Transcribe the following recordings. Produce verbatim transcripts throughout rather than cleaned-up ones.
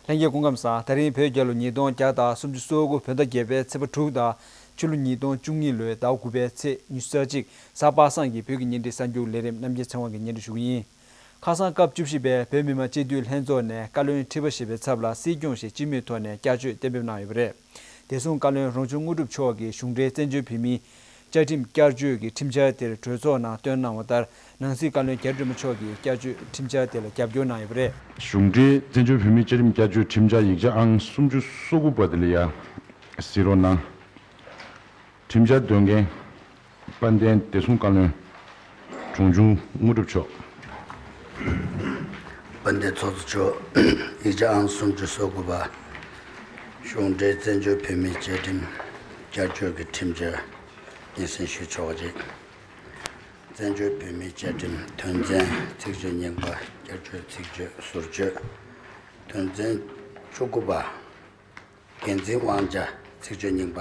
ལྷན་རྒྱས་སྐུ་ཁམས་བཟང་། ད་རིང་བོད་རྒྱལ་ལོ་ཉིས་སྟོང་བརྒྱ་དང་སུམ་ཅུ་སོ་དགུ་བོད་ཟླ་བརྒྱད་པའི་ཚེས་པ་དྲུག་དང་ཕྱི་ལོ་ཉིས་སྟོང་བཅུ་གཉིས་ལོའི་ཟླ་དགུ་པའི་ཚེས་ཉི་ཤུ་རྩ་གཅིག་གཟའ་པ་སངས་ཀྱི་བོད་ཀྱི་བརྙན་འཕྲིན་གསར་འགྱུར་ལས་རིམ་རྣམ་རྒྱལ་ཚེ་དབང་གིས་སྙན་སྒྲོན་ཞུ་གི་ཡིན། ཁ་སང་སྐབས་བཅུ་བཞི་པའི་བོད་མི་མང་སྤྱི་འཐུས་ལྷན་ཚོགས་ནས་བཀའ་བློན་ཁྲི་པ་ཞེས་པའི་ཚབ་ལ་སྲིད་སྐྱོང་ཞེས་སྤྱི་མོས་ཐོག་ནས་བསྐྱར་བཅོས་གཏན་འབེབས་གནང་ཡོད་པ་རེད། བདེ་སྲུང་བཀའ་བློན་རོང་ཆུང་དངོས་གྲུབ་མཆོག་གིས་གཞུང་འབྲེལ་བཙན་བྱོལ་བོད་མིའི་བཅའ་ཁྲིམས་བསྐྱར་བཅོས་ཀྱི་ཁྲིམས་འཆར་དེར་གྲོས་ཚོགས་ནང་བཏོན་གནང་བ་ལྟར། ནང་སྲིད་བཀའ་བློན་རྒྱ་རི་སྒྲོལ་མ་མཆོག་གིས་བསྐྱར་བཅོས་ཁྲིམས་འཆར་དེ་ལ་རྒྱབ་སྐྱོར་གནང་ཡོད་པ་རེད། གཞུང་འབྲེལ་བཙན་བྱོལ་བོད་མིའི་བཅའ་ཁྲིམས་བསྐྱར་བཅོས་ཁྲིམས་འཆར་ཡིག་ཆ་ཨང་སུམ་ཅུ་སོ་དགུ་པ་དེ་ལ་ཡ་གཟིགས་རོགས་གནང་། ཁྲིམས་འཆར་འདོན་མཁན། དཔལ་ལྡན་བདེ་སྲུང་བཀའ་བློན། གྲོང་ཆུང་དངོས་གྲུབ་མཆོག་དཔལ་ལྡན་ཚོགས་གཙོ་མཆོག་ཡིག་ཆ་ཨང་སུམ་ཅུ་སོ་དགུ་པ། གཞུང་འབྲེལ་བཙན་བྱོལ་བོད་མིའི་བཅའ་ཁྲིམས་བསྐྱར་བཅོས་ཀྱི་ཁྲིམས་འཆར་སྙན་སེང་ཞུ་ཆོག་ཅིག་བཙན་བྱོལ་བོད་མིའི་བཅའ་ཁྲིམས་དོན་ཚན་ཚིག་བརྗོད་རྙིང་པ་བསྐྱར་བཅོས་ཚིག་བརྗོད་ཟུར་བརྗོད། དོན་ཚན་བཅུ་དགུ་པ། འགན་འཛིན་དབང་ཆ་ཚིག་བརྗོད་རྙིང་པ།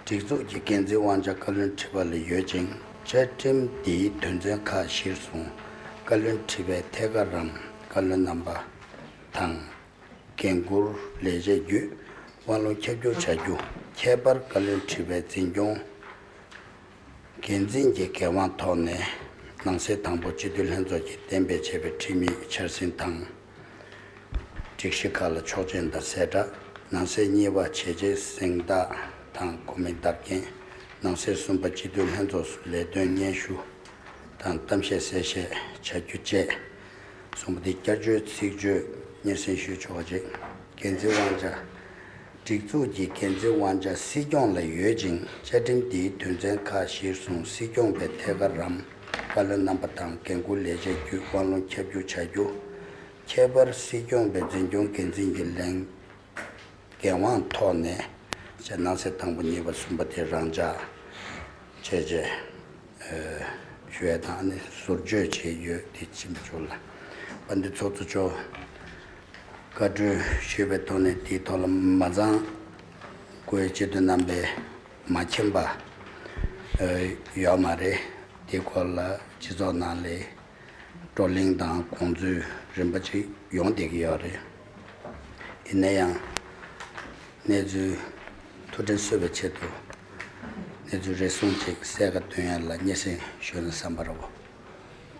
སྒྲིག་འཛུགས་ཀྱི་འགན་འཛིན་དབང་ཆ་བཀའ་བློན་ཁྲི་པ་ལ་ཡོད་ཅིང་། བཅའ་ཁྲིམས་འདིའི་དོན་ཚན་ཁག་གཞིར་བཟུང་བཀའ་བློན་ཁྲི་པའི་ཐད་ཀར་རམ་བཀའ་བློན་རྣམ་པ་དང་། འགན་འཁུར་ལས་བྱེད་བརྒྱུད་དབང་ལུང་ཁྱབ་བསྒྱུར་བྱ་རྒྱུ། ཁྱད་པར་བཀའ་བློན་ཁྲི་པའི་འཛིན་སྐྱོང་འགན་འཛིན་གྱི་འགན་དབང་ཐོག་ནས། ནང་གསེས་དང་པོ་སྤྱི་འཐུས་ལྷན་ཚོགས་ཀྱིས་གཏན་འབེབས་བྱས་པའི་ཁྲིམས་ཡིག་འཆར་ཟིན་དང་། སྒྲིག་གཞི་ཁག་ལ་ཆོག་མཆན་དང་གསལ་བསྒྲགས། ནང་གསེས་གཉིས་པ་བྱས་རྗེས་གཟེངས་རྟགས་དང་གོ་མིང་བརྡ་རྒྱན། ནང་གསེས་གསུམ་པ་སྤྱི་འཐུས་ལྷན་ཚོགས་སུ་ལས་དོན་སྙན་ཞུ་དང་གཏམ་བཤད་གསལ་བཤད་བྱ་རྒྱུ་བཅས། གསུམ་པ་དེ་བསྐྱར་བཅོས་ཚིག་བརྗོད་སྙན་སེང་ཞུས་ཆོག་པ་བྱེད། འགན་འཛིན་དབང་ཆ། སྒྲིག་འཛུགས་ཀྱི་འགན་འཛིན་དབང་ཆ་སྲིད་སྐྱོང་ལ་ཡོད་ཅིང་། བཅའ་ཁྲིམས་འདིའི་དོན་ཚན་ཁག་གཞིར་བཟུང་སྲིད་སྐྱོང་པའི་ཐད་ཀར་རམ་བཀའ་བློན་རྣམ་པ་དང་འགན་འཁུར་ལས་བྱེད་བརྒྱུད་དབང་ལུང་ཁྱབ་བསྒྱུར་བྱ་རྒྱུ། ཁྱད་པར་སྲིད་སྐྱོང་པའི་འཛིན་སྐྱོང་འགན་འཛིན་གྱི་ལས་འགན་དབང་ཐོག་ནས་ཅེས་ནང་གསེས་དང་པོ་གཉིས་པ་གསུམ་པ་དེ་རང་འཇགས་བྱས་རྗེས་ཞུ་ཡས་དང་། ཨ་ནི་ཟུར་བརྗོད་བྱས་ཡོད་དེ་ཕྱིན་པ་ཅུ་ལ། དཔལ་ལྡན་ཚོགས་གཙོ་མཆོག་བཀའ་འཁྲོལ་ཞུས་པའི་ཐོག་ནས་དེའི་ཐོག་ལ་མ་ཚང་དགོས་སྤྱི་འཐུས་རྣམ་པས་མ་མཁྱེན་པ་ཡོད་མ་རེད། དེའི་སྐོར་ལ་སྤྱི་ཚོགས་ནང་ལ་བགྲོ་གླེང་དང་དགོངས་ཚུལ་རིམ་པ་གཅིག་ཡོང་བསྡད་ཀྱི་ཡོད་རེད། ཡིན་ན་ཡང་གནས་ཚུལ་ཐུགས་དྲན་གསོ་བའི་ཆེད་དུ་གནས་ཚུལ་རེ་ཟུང་ཅིག་གསལ་ཁ་འདོན་ཡ་ལ་སྙན་སེང་ཞུས་ན་བསམ་པ་རེད་པ།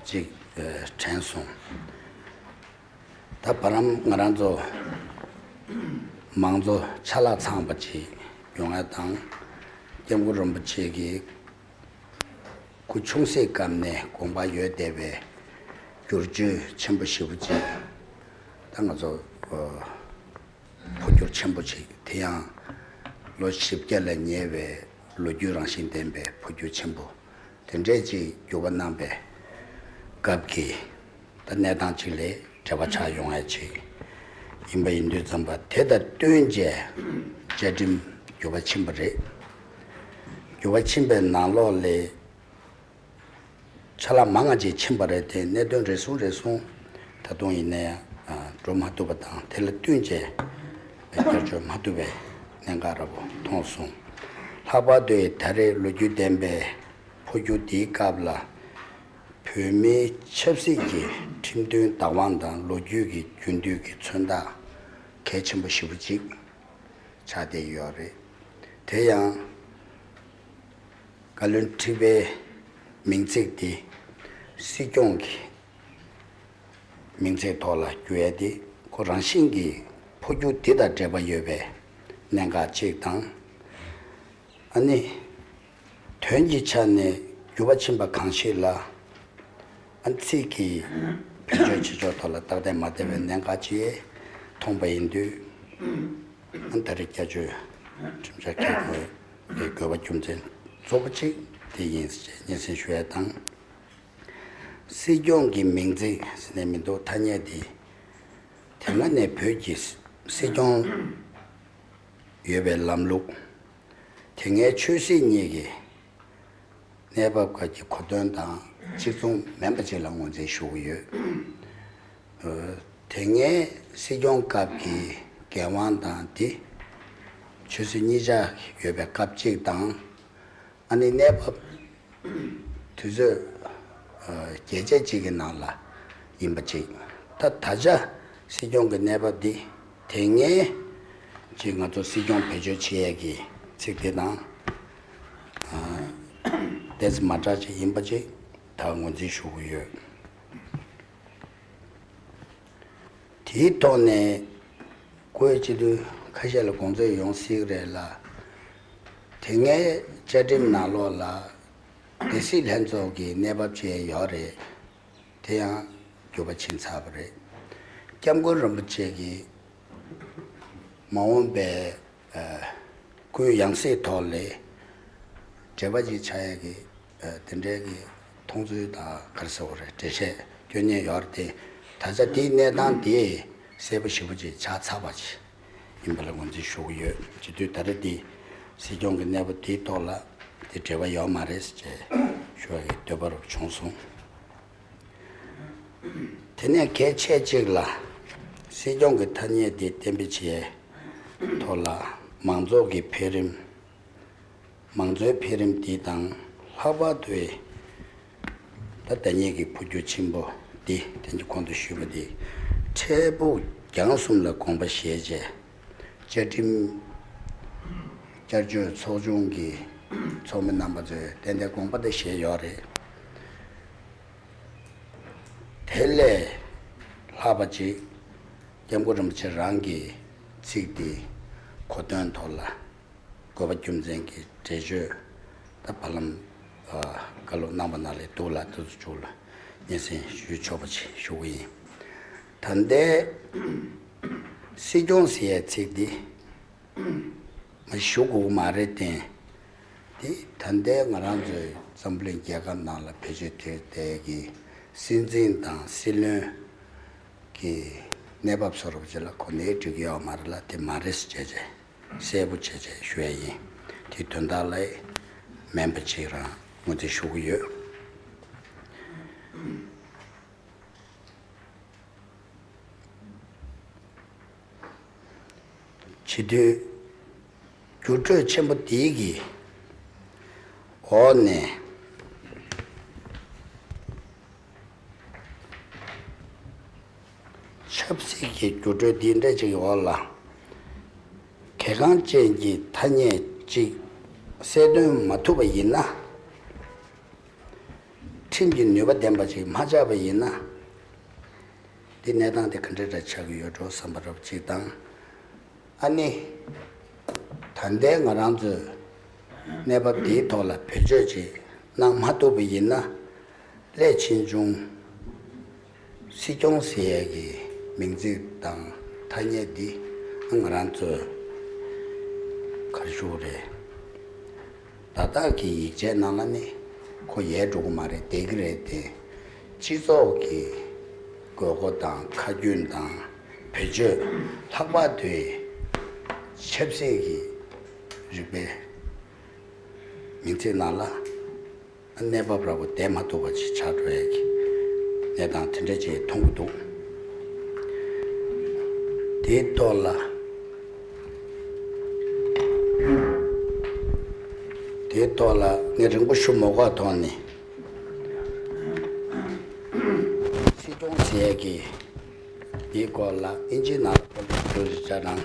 ཅིག་དྲན་སོང་། ད་བར་ལམ་ང་རང་ཚོ་མང་གཙོ་ཆ་ལག་ཚང་པ་ཅིག་ཡོང་ཡ་དང་། སྐྱབས་མགོན་རིན་པོ་ཆེ་གིས་སྐུ་ཆུང་སའི་སྐབས་ནས་དགོངས་པ་ཡོད་བསྡད་པའི་བསྒྱུར་བཅོས་ཆེན་པོ་ཞེ་པོ་ཅིག་ད་ང་ཚོ་འཕོ་འགྱུར་ཆེན་པོ་ཅིག་དེ་ཡང་ལོ་བཞི་བརྒྱ་ལས་ཉེ་བའི་ལོ་རྒྱུས་རང་བཞིན་ལྡན་པའི་འཕོ་འགྱུར་ཆེན་པོ་དེ་འདྲས་ཅིག་འགྱུར་བ་གནང་པའི་སྐབས་ཀྱི་ད་གནས་སྟངས་ཅིག་ལས་འབྲེལ་བ་ཆགས་ཡོང་ཡ་ཅིག་ཡིན་པ་ཡིན་དུས་ཙམ་པ། དེ་དང་བསྟུན་བྱས་བཅའ་ཁྲིམས་འགྱུར་བ་ཕྱིན་པ་རེད། འགྱུར་བ་ཕྱིན་པའི་ནང་ལོགས་ལས་ཆ་ལག་མང་ང་ཅིག་ཕྱིན་པ་རེད་དེ། གནད་དོན་རེ་ཟུང་རེ་ཟུང་ད་དུང་ཡིན་ནའི་འགྲོ་མ་ཐུབ་པ་དང་། དེ་ལ་བསྟུན་བྱས་བསྐྱར་བཅོས་མ་ཐུབ་པའི་གནད་འགག་འདྲ་པོ་མཐོང་སོང་། ལྷག་པར་དུ་ད་རེས་ལོ་རྒྱུས་ལྡན་པའི་འཕོ་འགྱུར་འདིའི་སྐབས་ལ་བོད་མིའི་ཆབ་སྲིད་ཀྱི་ཁྲིམས་མཐུན་བདག་དབང་དང་ལོ་རྒྱུས་ཀྱི་རྒྱུན་མཐུད་ཀྱི་མཚོན་རྟགས་གལ་ཆེན་པོ་ཞེ་པོ་ཅིག་ཆགས་བསྡད་ཡོད་རེད། དེ་ཡང་བཀའ་བློན་ཁྲི་པའི་མིང་ཚིག་དེ་སྲིད་སྐྱོང་གི་མིང་ཚིག་ཐོག་ལ་བསྒྱུར་ཡ་དེ་ཁོ་རང་བཞིན་གྱིས་འཕོ་འགྱུར་འདི་དང་འབྲེལ་བ་ཡོད་པའི་གནད་འགག་ཅིག་དང་། ཨ་ནི་དོན་གྱི་ཆ་ནས་འགྱུར་བ་ཕྱིན་པ་གང་ཞིག་ལ། ཨ་ནི་ཚིག་གི་བེད་སྤྱོད་བྱེད་ཕྱོགས་ཐོག་ལ་ཏག་ཏག་མ་བདེ་བའི་གནད་འགག་ཅིག་མཐོང་པ་ཡིན་དུས། ཨ་ནི་ད་རེས་བསྐྱར་བཅོས་ཁྲིམས་འཆར་འཁྱེར་དགོས་པའི་དགོས་པ་རྒྱུ་མཚན་གཙོ་བོ་གཅིག་དེ་ཡིན་ཞེས་སྙན་སེང་ཞུ་ཡ་དང་། སྲིད་སྐྱོང་གི་མིང་ཚིག་ཟེར་ནས་མི་འདུག་ཐ་སྙད་དེ་དེ་སྔ་ནས་བོད་ཀྱི་སྲིད་སྐྱོང་ཡོད་པའི་ལམ་ལུགས། དེ་སྔའི་ཆོས་སྲིད་གཉིས་ཀྱི་གནས་བབ་ཁག་གི་གོ་དོན་དང་གཅིག་མཚུངས་མིན་པ་ཅིག་ལ་ངོས་འཛིན་ཞུ་གི་ཡོད། དེ་སྔའི་སྲིད་སྐྱོང་སྐབས་ཀྱི་འགན་དབང་དང་དེ་ཆོས་སྲིད་གཉིས་ཆ་ཡོད་པའི་སྐབས་གཅིག་དང་། ཨ་ནི་གནས་བབ་དུས་ཚོད་རྒྱས་བཅད་གཅིག་གི་ནང་ལ་ཡིན་པ་གཅིག་ད་ད་ཆ་སྲིད་སྐྱོང་གི་གནས་བབ་འདི་ དེ་སྔའི་ཅིག་ང་ཚོ་སྲིད་སྐྱོང་བེད་སྤྱོད་བྱེད་ཡས་ཀྱི་ཚིག་དེ་དང་ཏོག་ཙམ་མ་འདྲ་ཅིག་ཡིན་པ་ཅིག་ད་ངོས་འཛིན་ཞུ་གི་ཡོད། དེའི་ཐོག་ནས་བཀོད་སྤྱི་འཐུས་ཁ་ཤས་ལ་དགོངས་ཚུལ་ཡོང་སྲིད་རེད་ལ། དེ་སྔའི་བཅའ་ཁྲིམས་ནང་ལོགས་ལ་སྡེ་སྲིད་ལྷན་ཚོགས་ཀྱི་གནས་བབ་ཅིག་ཡོད་རེད། དེ་ཡང་འགྱུར་བ་ཕྱིན་ཚར་བ་རེད། སྐྱབས་མགོན་རིན་པོ་ཆེ་གིས་མ་འོངས་པའི་སྐུའི་ཡང་སྲིད་ཐོག་ལ་འབྲེལ་བ་ཅིག་ཆགས་ཡས་ཀྱི་དེ་འདྲའི་གི་མཐོང་ཚུལ་དང་ག་རེ་ཟེར་དགོས་རེད། འགྲེལ་བཤད་སྐྱོན་ཉེན་ཡོད་རེད་དེ། ད་ཆ་དེའི་གནས་སྟངས་དེ་གསལ་པོ་ཞེ་པོ་ཅིག་ཆགས་ཚར་བ་ཅིག་ཡིན་པ་ལ་ངོས་འཛིན་ཞུ་གི་ཡོད། བྱེད་དུས་ད་རེས་དེ་སྲིད་སྐྱོང་གི་གནས་བབ་དེའི་ཐོག་ལ་དེ་འབྲེལ་བ་ཡོད་མ་རེད་ཅེས་ཞུ་བ་གི་འདོད་པ་རུ་བྱུང་སོང་། དེ་ནས་གལ་ཆེ་གཅིག་ལ། སྲིད་སྐྱོང་གི་ཐ་སྙད་དེ་གཏན་འབེབས་བྱེད་ཐོག་ལ་མང་ཚོགས་ཀྱི་འཕེལ་རིམ། མང་གཙོའི་འཕེལ་རིམ་འདི་དང་ལྷག་པར་དུ་ད་ལྟ་ཉིད་ཀྱི་འཕོ་འགྱུར་ཆེན་པོ་འདི་དེ་གོང་དུ་ཞུས་པ་འདི་འཕྲལ་ཕུགས་རྒྱང་གསུམ་ལ་དགོངས་པ་བཞེས་རྗེས། བཅའ་ཁྲིམས་བསྐྱར་བཅོས་ཚོགས་ཆུང་གི་ཚོགས་མི་རྣམ་པ་ཚོས་ཏན་ཏན་དགོངས་པ་དེ་བཞེས་ཡོད་རེད། དེ་ལས་ལྷག་པ་ཅིག་སྐྱབས་མགོན་རིན་པོ་ཆེ་རང་གི་ཚིག་འདི་གོ་དོན་ཐོག་ལ་དགོས་པ་རྒྱུ་མཚན་གྱི་འགྲེལ་བརྗོད་ད་བར་ལམ་བཀའ་སློབ་གནང་བ་ནང་ལས་འདུག་ལ། དེ་ཚོ་མཇུག་ལ་སྙན་སེང་ཞུ་ཆོག་པ་ཅིག་ཞུ་གི་ཡིན། ད་ལྟའི་སྲིད་སྐྱོང་ཟེར་ཡའི་ཚིག་འདི་མ་ཞུ་དགོས་མ་རེད་དེ། དེ་ད་ལྟའི་ང་རང་ཚོའི་འཛམ་བུ་གླིང་རྒྱལ་ཁབ་ནང་ལ་བེད་སྤྱོད་ཐེབས་བསྡད་ཀྱི་སྲིད་འཛིན་དང་སྲིད་བློན་གྱི་གནས་བབ་བཟོ་འདྲ་ཅིག་ལ་གོ་གནས་འགྲིག་གི་ཡོད་མ་རེད་ལ། དེ་མ་རེད་ཟེར་བྱས་བྱས་གསལ་པོ་བྱས་བྱས་ཞུ་ཡ་ཡིན། དེ་དོན་དག་ལ་མིན་པ་ཅིག་རང་ངོས་འཛིན་ཞུ་གི་ཡོད། བྱེད་དུས་འགྱུར་འགྲོས་ཆེན་པོ་འདིའི་གི་འོག་ནས། ཆབ་སྲིད་ཀྱི་འགྱུར་འགྲོས་འདི་འདྲ་ཅིག་གི་འོག་ལ་གལ་འགངས་ཅན་གྱི་ཐ་སྙད་ཅིག་གསལ་སྟོན་མ་ཐུབ་པ་ཡིན་ན། ཁྲིམས་ཀྱི་ནུས་པ་ལྡན་པ་ཅིག་མ་ཆགས་པ་ཡིན་ན། འདི་གནས་སྟངས་དེ་ག་འདྲ་འདྲ་ཆགས་ཀྱི་ཡོད་འགྲོ་བསམ་པ་འདྲ་པོ་ཅིག་དང་། ཨ་ནི། ད་ལྟའི་ང་རང་ཚོའི་གནས་བབ་འདིའི་ཐོག་ལ་བེད་སྤྱོད་ཅིག་གནང་མ་ཐུབ་པ་ཡིན་ན། སླད་ཕྱིས་འབྱུང་སྲིད་སྐྱོང་ཟེར་ཡས་ཀྱི་མིང་ཚིག་དང་ཐ་སྙད་འདི་ང་རང་ཚོས་ག་རེ་ཞུ་དགོས་རེད། ད་ལྟ་གི་ཡིག་ཆའི་ནང་ལ་ནི་ཁོ་ཡལ་འགྲོ་གི་མ་རེད། བསྡད་ཀྱི་རེད་དེ། སྤྱི་ཚོགས་ཀྱི་དགོས་མཁོ་དང་ཁ་རྒྱུན་དང་བེད་སྤྱོད། ལྷག་པར་དུ་ཆབ་སྲིད་ཀྱི་རིག་པའི་མིང་ཚིག་ནང་ལ་གནས་བབ་འདྲ་པོ་བསྡད་མ་ཐུབ་པ་ཅིག་ཆགས་འགྲོ་ཡས་ཀྱི་གནས་སྟངས་དེ་འདྲ་ཅིག་མཐོང་གི་འདུག། དེའི་ཐོག་ལ། དེའི་ཐོག་ལ་ངས་རིང་པོ་ཞུ་མ་དགོས་ཐོག་ནས། སྲིད་སྐྱོང་ཟེར་ཡས་ཀྱི་འདིའི་སྐོར་ལ་ཨིན་ཇིའི་ནང་ལ་པོ་ལི་ཊི་ཀལ་ལི་ཊར་དང་།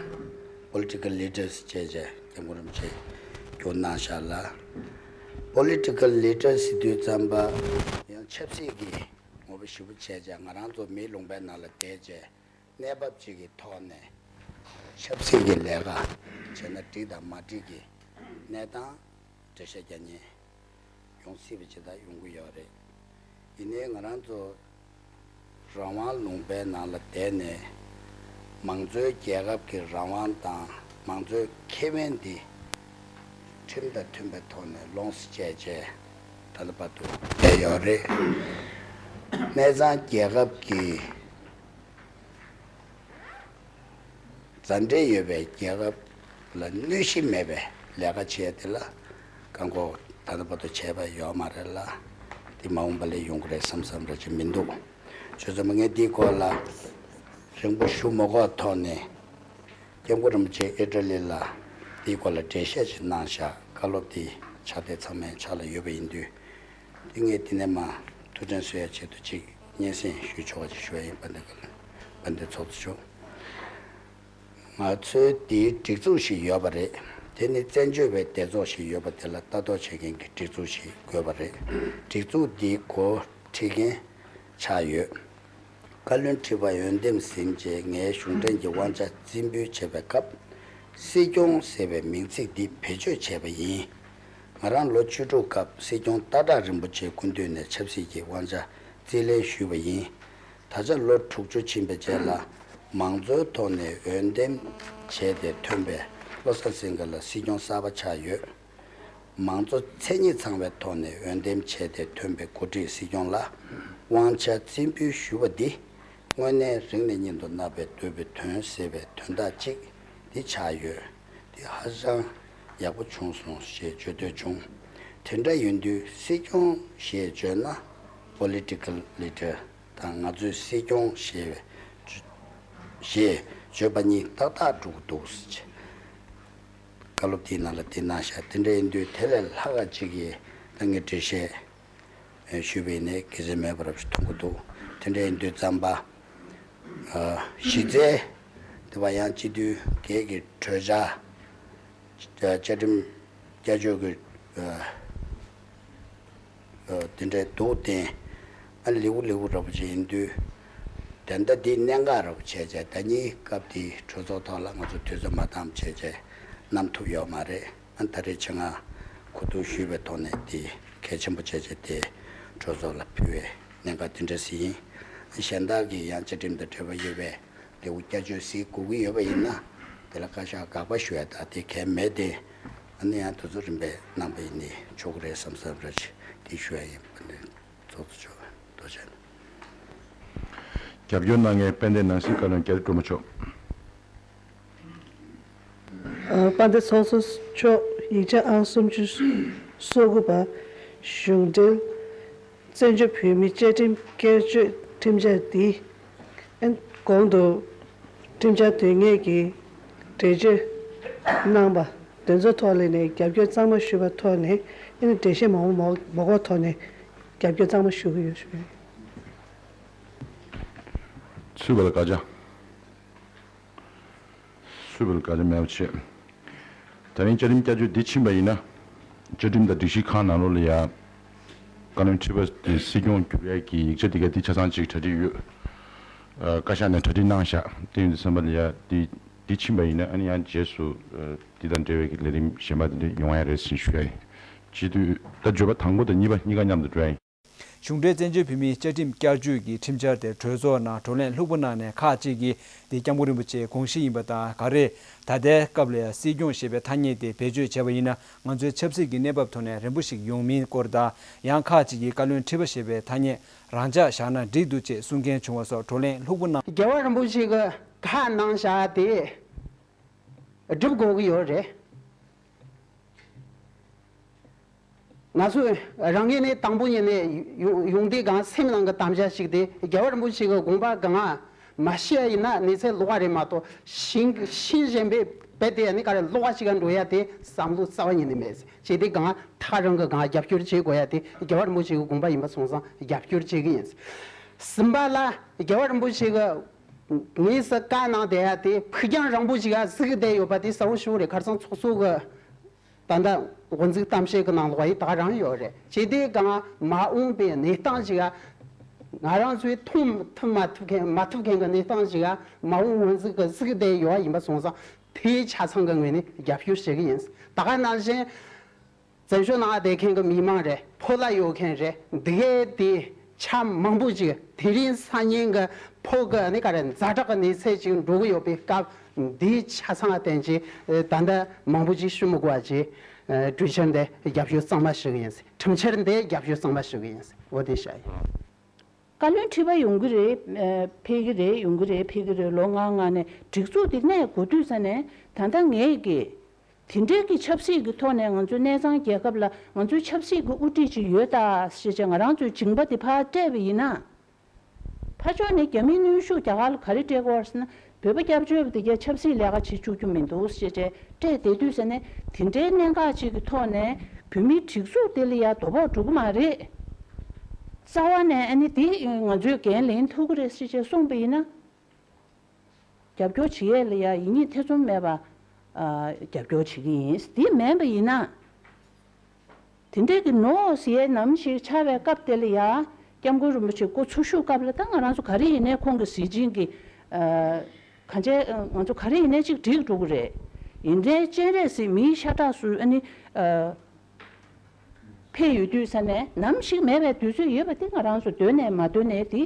པོ་ལི་ཊི་ཀལ་ལི་ཌར་སི་བྱས་བྱས་སྐྱབས་མགོན་རིན་པོ་ཆེས་བསྒྱུར་གནང་བཞག་ལ། པོ་ལི་ཊི་ཀལ་ལི་ཌར་སི་ཟེར་དུས་ཙམ་པ་ཡང་ཆབ་སྲིད་ཀྱི་ངོ་བོ་ཞེ་པོ་བྱས་བྱས་ང་རང་ཚོ་མིའི་ལུང་པའི་ནང་ལ་བསྡད་བྱས་གནས་བབ་ཅིག་གི་ཐོག་ནས་ཆབ་སྲིད་ཀྱི་ལས་ཀ་བྱས་ན་འགྲིག་དང་མ་འགྲིག་གི་གནས་སྟངས་འགྲེལ་བཤད་རྒྱག་མཁན་ཡོང་སྲིད་པ་ཇི་ལྟར་ཡོང་གི་ཡོད་རེད། ཡིན་ནའི་ང་རང་ཚོ་རང་དབང་ལུང་པའི་ནང་ལ་བསྡད་ནས་མང་གཙོའི་རྒྱལ་ཁབ་ཀྱི་རང་དབང་དང་མང་གཙོའི་ཁེ་ཕན་འདི་ཁྲིམས་དང་མཐུན་པའི་ཐོག་ནས་ལོངས་སུ་སྤྱད་བྱས་ད་ལྟ་བར་དུ་བསྡད་ཡོད་རེད། གནས་ཚང་རྒྱལ་ཁབ་ཀྱི་མཛའ་འབྲེལ་ཡོད་པའི་རྒྱལ་ཁབ་ལ་གནོད་གཞི་མེད་པའི་ལས་ཀ་བྱས་དེ་ལ་བཀག་འགོག་ད་ལྟ་བར་དུ་བྱས་པ་ཡོད་མ་རེད་ལ། འདི་མ་འོངས་པ་ལ་ཡོང་གི་རེད་བསམ་བསམ་ར་ཅིག་མི་འདུག། བྱས་ཙང་ངས་འདིའི་སྐོར་ལ་རིང་པོ་ཞུ་མ་དགོས་ཐོག་ནས་སྐྱབས་མགོན་རིན་པོ་ཆེ་ཨི་ཊ་ལི་ལ་འདིའི་སྐོར་ལ་འགྲེལ་བཤད་ཅིག་གནང་བཞག། བཀའ་སློབ་འདི་ཕྱག་དེབ་ཚང་མའི་ཕྱག་ལ་ཡོད་པ་ཡིན་དུས། འདི་ངས་འདི་ནས་མར་ཐུགས་དྲན་གསོ་ཡ་ཆེད་དུ་ཅིག་སྙན་སེང་ཞུ་ཆོག་པ་ཅིག་ཞུ་ཡ་ཡིན། དཔལ་ལྡན་དཔལ་ལྡན་ཚོགས་གཙོ་མཆོག། ང་ཚོའི་འདིའི་སྒྲིག་འཛུགས་ཤིག་ཡོད་པ་རེད། དེ་ནི་བཙན་བྱོལ་བའི་སྡེ་ཚོགས་ཤིག་ཡོད་པ་དེ་ལ་ལྟ་རྟོག་བྱེད་མཁན་གྱི་སྒྲིག་འཛུགས་ཤིག་དགོས་པ་རེད། སྒྲིག་འཛུགས་འདིའི་འགོ་ཁྲིད་མཁན་ཆགས་ཡོད། བཀའ་བློན་ཁྲི་པ་འོས་འདེམས་ཟིན་རྗེས་ངའི་གཞུང་འབྲེལ་གྱི་དབང་ཆ་རྩིས་འབུལ་བྱེད་པའི་སྐབས། སྲིད་སྐྱོང་ཟེར་བའི་མིང་ཚིག་འདི་བེད་སྤྱོད་བྱས་པ་ཡིན། ང་རང་ལོ་བཅུ་དྲུག་སྐབས་སྲིད་སྐྱོང་སྟག་བྲག་རིན་པོ་ཆེའི་སྐུ་མདུན་ནས་ཆབ་སྲིད་ཀྱི་དབང་ཆ་རྩིས་ལེན་ཞུས་པ་ཡིན། ད་ཆ་ལོ་དྲུག་ཅུ་ཕྱིན་པའི་རྗེས་ལ་མང་གཙོའི་ཐོག་ནས་འོས་འདེམས་བྱས་ཏེ་ཐོན་པའི་བློ་བཟང་སེང་གེ་ལགས་སྲིད་སྐྱོང་གསར་པ་ཆགས་ཡོད། མང་གཙོ་མཚན་ཉིད་ཚང་བའི་ཐོག་ནས་འོས་འདེམས་བྱས་ཏེ་ཐོན་པའི་འགོ་ཁྲིད་སྲིད་སྐྱོང་ལ་དབང་ཆ་རྩིས་འབུལ་ཞུ་བ་འདི་དངོས་གནས་རིང་ནས་སྙིང་དུ་བརྣག་པའི་འདོད་པའི་དོན་ཟེར་བའི་དོན་དག་ཅིག་འདི་ཆགས་ཡོད། འདི་ཧ་ཅང་ཡག་པོ་བྱུང་སོང་ཞེས་བརྗོད་འདོད་བྱུང་། དེ་འདྲ་ཡིན་དུས་སྲིད་སྐྱོང་ཞེས་བརྗོད་ན་political leader དང་ང་ཚོའི་སྲིད་སྐྱོང་ཞེས་ཞེས་བརྗོད་པ་གཉིས་ཏག་ཏག་འགྲོ་གི་འདུག་ཟེར། བཀའ་སློབ་དེའི་ནང་ལ་དེ་གནང་བཞག་དེ་འདྲ་ཡིན་དུས་དེ་ལས་ལྷག་ག་ཅིག་གིས་ད་ངས་འགྲེལ་བཤད་ཞུས་པ་ཡིན་ནའི་དགེ་མཚན་མེད་པ་རབ་ཞིག་མཐོང་གི་འདུག་དེ་འདྲ་ཡིན་དུས་ཙམ་པ། གཞི་རྩའི་དེ་བ་ཡང་སྤྱི་འཐུས་སྒེར་གྱི་གྲོས་འཆར། བཅའ་ཁྲིམས་བསྐྱར་བཅོས་ཀྱི་དེ་འདྲའི་འདུག་སྟེ། ཨ་ལེའུ་ལེའུ་རབ་བྱས་ཡིན་དུས། ད་ལྟ་འདི་གནད་འགག་རབ་བྱས་བྱས་ད་ཉིད་སྐབས་འདིའི་གྲོས་ཚོགས་ཐོག་ལ་ང་ཚོ་དུས་ཚོད་མ་འདང་བྱས་བྱས་གནང་ཐུབ་ཡོད་མ་རེད། ཨ་ད་རེས་ཆེད་མངགས་གོ་བསྡུར་ཞུས་པའི་ཐོག་ནས་འདི་གལ་ཆེན་པོ་བྱས་བྱས་དེ་གྲོས་ཚོགས་ལ་ཕུལ་བའི་གནད་འགག་དེ་འདྲ་ཞིག་ཡིན། གཞན་དག་གིས་ཡང་བཅའ་ཁྲིམས་དང་འབྲེལ་བ་ཡོད་པའི་ལེའུ་བསྐྱར་བཅོས་ཟིག་དགོས་ཀྱི་ཡོད་པ་ཡིན་ན། དེ་ལ་བཀའ་ཤག་དགག་པ་ཞུ་ཡ་དང་དེ་གལ་མེད་དེ། ཨ་ནི་ཡང་དུས་ཚོད་རིམ་པས་གནང་པ་ཡིན་ནི་ཆོག་གི་རེད་བསམ་བསམ་ར་ཅིག་དེ་ཞུ་ཡ་ཡིན་པ་ནི་ཚོགས་གཙོ་མཆོག་ཐུགས་རྗེ་ཆེ། རྒྱབ་སྐྱོར་གནང་མཁན་དཔལ་ལྡན་ནང་སྲིད་བཀའ་བློན་རྒྱ་རི་སྒྲོལ་མ་མཆོག་དཔལ་ལྡན་ཚོགས་གཙོ་མཆོག་ཡིག་ཆ་ཨང་སུམ་ཅུ་སོ་དགུ་པ། གཞུང་འབྲེལ་བཙན་བྱོལ་བོད་མིའི་བཅའ་ཁྲིམས་བསྐྱར་བཅོས་ཁྲིམས་འཆར་འདི་གོང་དུ་ཁྲིམས་འཆར་དོན་གཉེར་གྱིས་འགྲེལ་བརྗོད་གནང་པ་དེ་ཚོའི་ཐོག་ལ་ནས་རྒྱབ་སྐྱོར་གཙང་མ་ཞུས་པ་ཐོག་ནས་ཨ་ནི་འགྲེལ་བཤད་མང་པོ་མ་མ་དགོས་ཐོག་ནས་རྒྱབ་སྐྱོར་གཙང་མ་ཞུ་གི་ཡོད་ཞུ་གི་ཡོད། ཚུད་པ་ལ་བཀའ་རྒྱ། སུས་བོད་ལ་བཀའ་ལན་མེད་པ་བྱས། ད་རིང་བཅའ་ཁྲིམས་བསྐྱར་བཅོས་འདི་ཕྱིན་པ་ཡིན་ན། བཅའ་ཁྲིམས་དང་སྒྲིག་གཞི་ཁག་ནང་ལོགས་ལ་ཡ། བཀའ་བློན་ཁྲི་པ་དེ་སྲིད་སྐྱོང་བསྒྱུར་ཡས་ཀྱི་ཡིག་ཆ་འདི་ག་འདི་ཆ་ཚང་ཅིག་གྲ་སྒྲིག་ཡོད། ཨ་བཀའ་ཤག་ནས་གྲ་སྒྲིག་གནང་བཞག་དེ་ཡིན་དུས་ཙམ་པ་ལ་ཡ་འདི་འདི་ཕྱིན་པ་ཡིན་ན་ཨ་ནི་ཡང་རྗེས་སུ་ཨ་འདི་དང་འབྲེལ་བའི་གི་ལས་རིམ་གཞན་པ་དེ་འདྲ་ཡོང་ཡ་རེད་ཟེར་ཞུ་ཡ་ཡིན། སྤྱི་འཐུས་ད་འབྱོར་པ་དང་པོ་དང་གཉིས་པ་གཉིས་ཀ་མཉམ་དུ་འགྲོ་ཡ་ཡིན། གཞུང་འབྲེལ་བཙན་བྱོལ་བོད་མིའི་བཅའ་ཁྲིམས་བསྐྱར་བཅོས་ཀྱི་ཁྲིམས་འཆར་དེ་གྲོས་ཚོགས་ནང་བགྲོ་གླེང་ལྷུག་པོ་གནང་ནས་ཁག་ཅིག་གིས་འདི་སྐྱབས་མགོན་རིན་པོ་ཆེའི་དགོངས་གཞི་ཡིན་པ་དང་ག་རེ། ད་ལྟའི་སྐབས་ལ་ཡང་སྲིད་སྐྱོང་ཞེས་པའི་ཐ་སྙད་དེ་བེད་སྤྱོད་བྱས་པ་ཡིན་ན་ང་ཚོའི་ཆབ་སྲིད་ཀྱི་གནས་བབ་ཐོག་ནས་རན་པོ་ཞིག་ཡོང་མིན་སྐོར་དང་ཡང་ཁག་ཅིག་གིས་བཀའ་བློན་ཁྲི་པ་ཞེས་པའི་ཐ་སྙད་རང་འཇགས་བཞག་ན་འགྲིག་འདུག་ཅེས་གསུང་མཁན་བྱུང་བ་སོགས་བགྲོ་གླེང་ལྷུག་པོ་གནང་། རྒྱལ་བ་རིན་པོ་ཆེ་གི་ཁ་གནང་བཞག་དེ་སྒྲུབ་དགོས་ཀྱི་ཡོད་རེད། ང་ཚོས་རང་ངོས་ནས་དང་པོ་ཉིད་ནས་ཡོང་ཡོང་དུས་གང་སེམས་ནང་གི་དམ་བཅའ་ཞིག་དེ་རྒྱལ་བ་རིན་པོ་ཆེ་གི་དགོངས་པ་གང་མ་ཤེས་ཡིན་ན་གནས་ཚད་ལོག་པ་རེད་མ་གཏོགས་ཤིང་ཤིང་གཞན་པའི་བེད་དེ་ནི་ག་རེ་ལོག་པ་ཞིག་ག་འགྲོ་ཡ་དེ་བསམ་བློ་རྩ་བ་ཉིད་ནས་མེད། བྱས་དུས་གང་ཐག་རང་གི་གང་རྒྱབ་སྐྱོར་བྱེད་དགོས་ཡ་དེ་རྒྱལ་བ་རིན་པོ་ཆེ་གི་དགོངས་པ་ཡིན་པ་སོང་ཙང་རྒྱབ་སྐྱོར་བྱེད་ཀྱི་ཡིན། གསུམ་པ་ལ་རྒྱལ་བ་རིན་པོ་ཆེ་གི་དངོས་སུ་བཀའ་གནང་བསྡད་ཡ་དེ་ཕུགས་རྒྱང་རིང་པོ་ཞིག་ག་གཟིགས་བསྡད་ཡོད་པ་དེ་གསལ་པོ་ཞིག་རེད། ཁ་སང་ཚོགས་གཙོ་གི་ད་ལྟ་འགོ་འཛུགས་གཏམ་བཤད་ཀྱི་ནང་ལོགས་ཡིན་ད་ག་རང་ཡོད་རེད། བྱས་དུས་གང་མ་འོངས་པའི་གནས་སྟངས་ཤིག་ང་རང་ཚོས་མཐོང་ཐུབ་མ་ཐུབ་མཁན་མ་ཐུབ་མཁན་གྱི་གནས་སྟངས་ཤིག་མ་འོངས་འགོ་འཛུགས་ཀྱི་གཟིགས་བསྡད་ཡོད་ཡིན་པ་སོང་ཙང་དེའི་ཆ་ཚང་གི་ངོས་ནས་རྒྱབ་སྐྱོར་བྱེད་ཀྱི་ཡིན། ད་ག་ནང་བཞིན། བཙན་བྱོལ་ནང་བསྡད་མཁན་གྱི་མི་མང་རེད། ཕོ་ལ་ཡོད་མཁན་རེད། འདི་གའི་དེ་ཆ་མང་པོ་ཅིག་དེ་རིང་སང་ཉིན་གྱི་ཕོ་གི་ནི་ག་རེ་ཛ་དྲག་གི་གནས་ཚད་ཅིག་འགྲོ་གི་ཡོད་པའི་སྐབས་འདིའི་ཆ་ཚང་བསྟན་ཅིག་ད་ལྟ་མང་པོ་ཅིག་ཞུ་མི་དགོས་པ་ཅིག་གྲོས་འཆར་འདི་རྒྱབ་སྐྱོར་གཙང་མ་ཞུ་གི་ཡིན། ཁྲིམས་འཆར་འདི་རྒྱབ་སྐྱོར་གཙང་མ་ཞུ་གི་ཡིན། འོ་དེ་བཤད་ཡིན། བཀའ་བློན་ཁྲི་པ་ཡོང་གི་རེད། ཨ་ཕེབས་ཀྱི་རེད། ཡོང་གི་རེད། ཕེབས་ཀྱི་རེད། ལོ་ལྔ་ལྔ་ནས་སྒྲིག་འཛུགས་དེ་གནས་དགོས་དུས་ས་ནས་ད་ལྟ་ངས་ཀྱི་དེ་འདྲའི་གི་ཆབ་སྲིད་ཀྱི་ཐོག་ནས་ང་ཚོའི་གནས་ཚང་རྒྱལ་ཁབ་ལ་ང་ཚོའི་ཆབ་སྲིད་ཀྱི་དབུ་ཁྲིད་ཅིག་ཡོད་ད་ཞེས་བྱས་ང་རང་ཚོའི་མཇིང་པ་དེ་ཕར་སྤྲད་པ་ཡིན་ན། ཕར་ཕྱོགས་ནས་རྒྱ་མིའི་གནོན་ཤུགས་རྒྱ་གར་ལ་ག་རེ་སྤྲད་ཀྱི་ཡོད་རེད་ཟེར་ན། བོད་པ་སྐྱབས་བཅོལ་བ་དེ་གས་ཆབ་སྲིད་ལས་ཀ་བྱེད་བཅུག་རྒྱུ་མི་འདུག་ཞེས་བྱས་སྤྲད་བསྡད་དུས་ཟེར་ནས་དེ་འདྲའི་གནད་འགག་ཅིག་གི་ཐོག་ནས་བོད་མིའི་སྒྲིག་འཛུགས་དེ་ལ་ཡ་དོ་ཕོག་འགྲོ་གི་མ་རེད། རྩ་བ་ནས་ཨ་ནི་དེ་ང་ཚོས་འགན་ལེན་ཐུབ་ཀྱི་རེད་ཞེས་བྱས་གསུངས་པ་ཡིན་ན། རྒྱབ་སྐྱོར་བྱེད་ཡས་ལ་ཡ་ཡིད་གཉིས་ཐེ་ཚོམ་མེད་པ་ཨ་རྒྱབ་སྐྱོར་བྱེད་ཀྱི་ཡིན། དེ་མིན་པ་ཡིན་ན། དེ་འདྲས་ཀྱི་ནོ་ཟེར་ཡས་ནམ་ཞིག་ཆགས་པའི་སྐབས་དེ་ལ་ཡ་སྐྱབས་མགོན་རིན་པོ་ཆེ་སྐུ་འཚོ་བཞུགས་སྐབས་ལ་ད་ང་རང་ཚོ་ག་རེ་ཡིན་ནའི་ཁོང་གི་གཟི་བྱིན་གྱི་ཨ་གང་བྱས་ང་ཚོ་ག་རེ་ཡིན་ནའི་ཅིག་འགྲིག་འགྲོ་གི་རེད། ཡིན་ནའི་སྤྱན་རས་གཟིགས་མིའི་ཤ་ཁྲག་སུ་ཨ་ནི་ཨ། ཕེབས་ཡོད་དུས་ས་ནས་ནམ་ཞིག་མེད་པའི་དུས་ཚོད་ཡོད་པ་དེ་ང་རང་ཚོ་འདོད་ནས་མ་འདོད་ནས་དེ་